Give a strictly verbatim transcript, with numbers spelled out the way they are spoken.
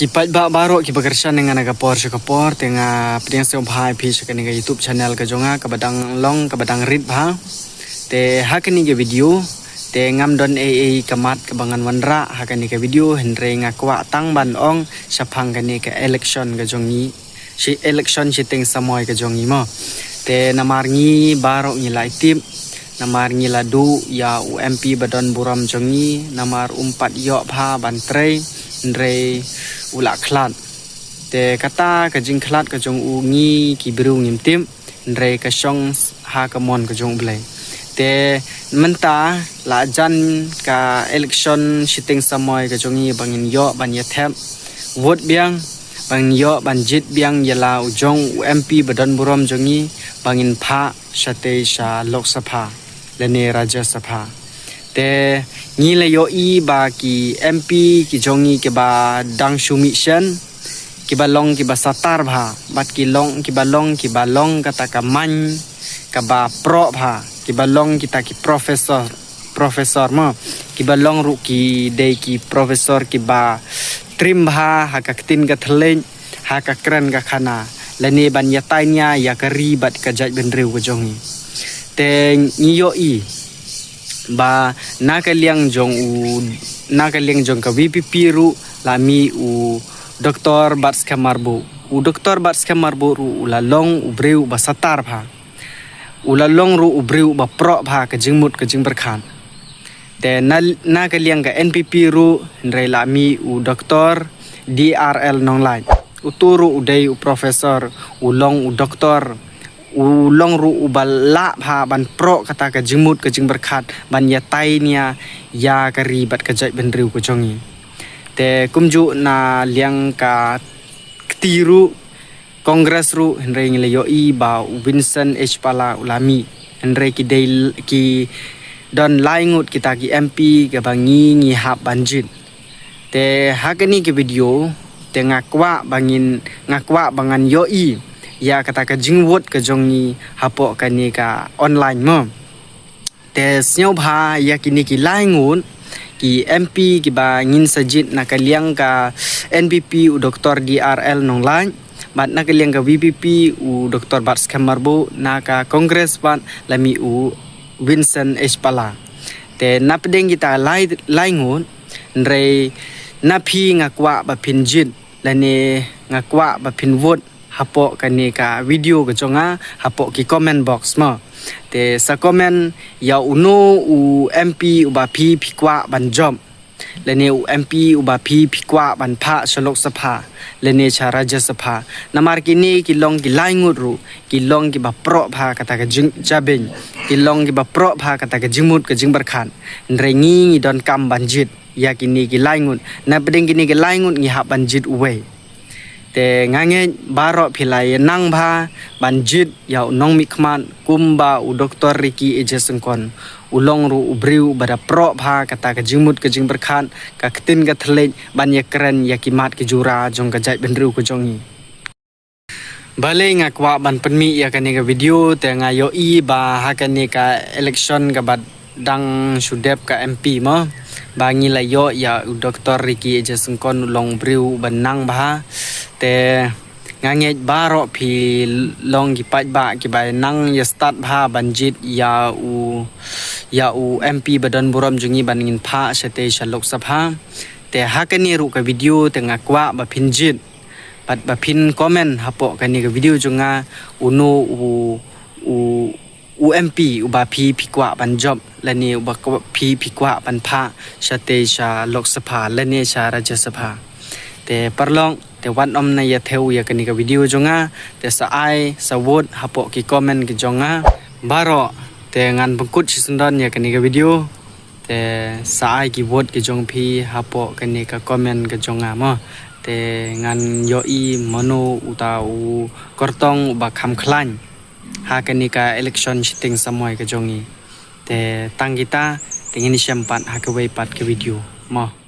Ki paidbah baroh kiba kyrshan ïa nga na ka por sha ka por, te nga pdiang sngewbha ïa phi sha kane ka YouTube channel ka jong nga, kaba dang long, kaba dang rit bha. Te ha kane ka video, te ngam don ei ei ka mat kaba ngan wanrah ha kane ka video, hynrei nga kwah tang ban ong shaphang kane ka election ka jong ngi, shi election shiteng samoi ka jong ngi mo. Te namar ngi baroh ngi la tip, namar ngi la duh ïa u M P ba don burom jong ngi, namar um pat ïoh bha ban trei, hynrei u la khlad. Te kata ka jingkhlad ka jong u ngi ki briew ngim tip, hynrei ka shong ha ka mon ka jong U Blei. Te mynta la jan ka election shiteng samoi ka jong ngi ba ngin ïoh ban ïa thep vote biang, ba ngin ïoh ban jied biang ïa la u jong u M P ba don burom jong ngi, ba ngin phah shatei sha Lok Sabha lane Rajya Sabha. Te ngi la ïohi ba ki M P ki jong ngi kiba dang shu mih shen, kiba long kiba satar bha, bad ki long kiba long kiba long kata ka main kaba proh bha, kiba long kita ki professor, professor mo, kiba long ruh ki dei ki professor kiba trim bha ha ka ktien ka thylliej, ha ka kren ka khana, lane ban ïatai nia ïa ka ri bad ka jaitbynriew ka jong ngi. Te ngi ïohi ba na ka liang jong u, na ka liang jong ka V P P ruh la mih u Doktor Batskhem Myrboh. U Doktor Batskhem Myrboh ruh u la long u briew ba satar bha. U la long ruh u briew ba proh bha ka jingmut ka jingpyrkhat. Te na, na ka liang ka N P P ruh, hynrei la mih u Doktor D R L Nonglait. Utu ruh u dei u professor, u long u doktor, u long ruh uba lah bha ban proh kata ka jingmut ka jingpyrkhat, ban ïatai nia ïa ka ri bad ka jaitbynriew ka jong ngi. Te kumjuh na liang ka kti ruh, Congress ruh, hynrei ngi la ïohi ba u Vincent H Pala u la mih, hynrei ki dei l-, ki don lai ngut kita ki M P kaba ngi ngi hap ban jied. Te ha kane ka video, te nga kwah ba ngin, nga kwah ba ngan ïohi ïa kata ka jingvote ka jong ngi hapoh kane ka online mo. Te sngewbha ïa kine ki lai ngut ki M P kiba ngin sa jied na ka liang ka N P P u Doktor D R L Nonglait, bad na ka liang ka V P P u Doktor Batskhem Myrboh, na ka Congress pat la mih u Vincent H Pala. Te na pdeng kita lai, lai ngut, hynrei na phi nga kwah ba phin jied, lane nga kwah ba phin vote hapoh kane ka video ka jong nga, hapoh ki comment box mo. Te sa comment ïa uno u M P uba phi phi kwah ban jop, lane u M P uba phi phi kwah ban phah sha Lok Sabha lane sha Rajya Sabha. Namar kine ki long ki lai ngut ruh, ki long kiba proh bha kata ka jing-, jabieng, ki long kiba proh bha kata ka jingmut ka jingpyrkhat. Hynrei ngi ngi donkam ban jied ïa kine ki lai ngut. Na pdeng kine ki lai ngut ngi hap ban jied uwei. Te nga ngeit baroh phi la ïa nang bha ban jied ïa u nongmihkhmat kumba u Doktor Ricky A J Syngkon. U long ruh u briew ba da proh bha kata ka jingmut ka jingpyrkhat, ka ktien ka thylliej, ban ïa kren ïa ki mat ki jura jong ka jaitbynriew ka jong ngi. Balei nga kwah ban pynmih ïa kane ka video, te nga ïohi ba ha kane ka election kaba dang shu dep ka M P mo, ba ngi la ïoh ïa u Doktor Ricky A J Syngkon u long briew ba nang bha. Te nga ngeit baroh phi long ki paidbah kiba nang ïa stad bha ban jied ïa u, ïa u M P ba don burom jong ngi ban ngin phah shatei sha Lok Sabha. Te ha kane ruh ka video te nga kwah ba phin jied bad ba phin comment hapoh kane ka video jong nga, uno u, u, u M P uba phi phi kwah ban jop lane uba kwah phi phi kwah ban phah shatei sha Lok Sabha lane sha Rajya Sabha. Te paralok, te wat nym ïa thew ïa kane ka video jong nga, te sa ai sa vote hapoh ki comment ki jong nga baroh. Te ngan pynkut shisyndon ïa kane ka video. Te sa ai ki vote ki jong phi hapoh kane ka comment ka jong nga mo. Te ngan ïohi mano uta u kyrtong uba kham khlaiñ ha kane ka election shiteng samoi ka jong ngi. Te tang kita, te ngin ïashem pat ha kawei pat ka video mo.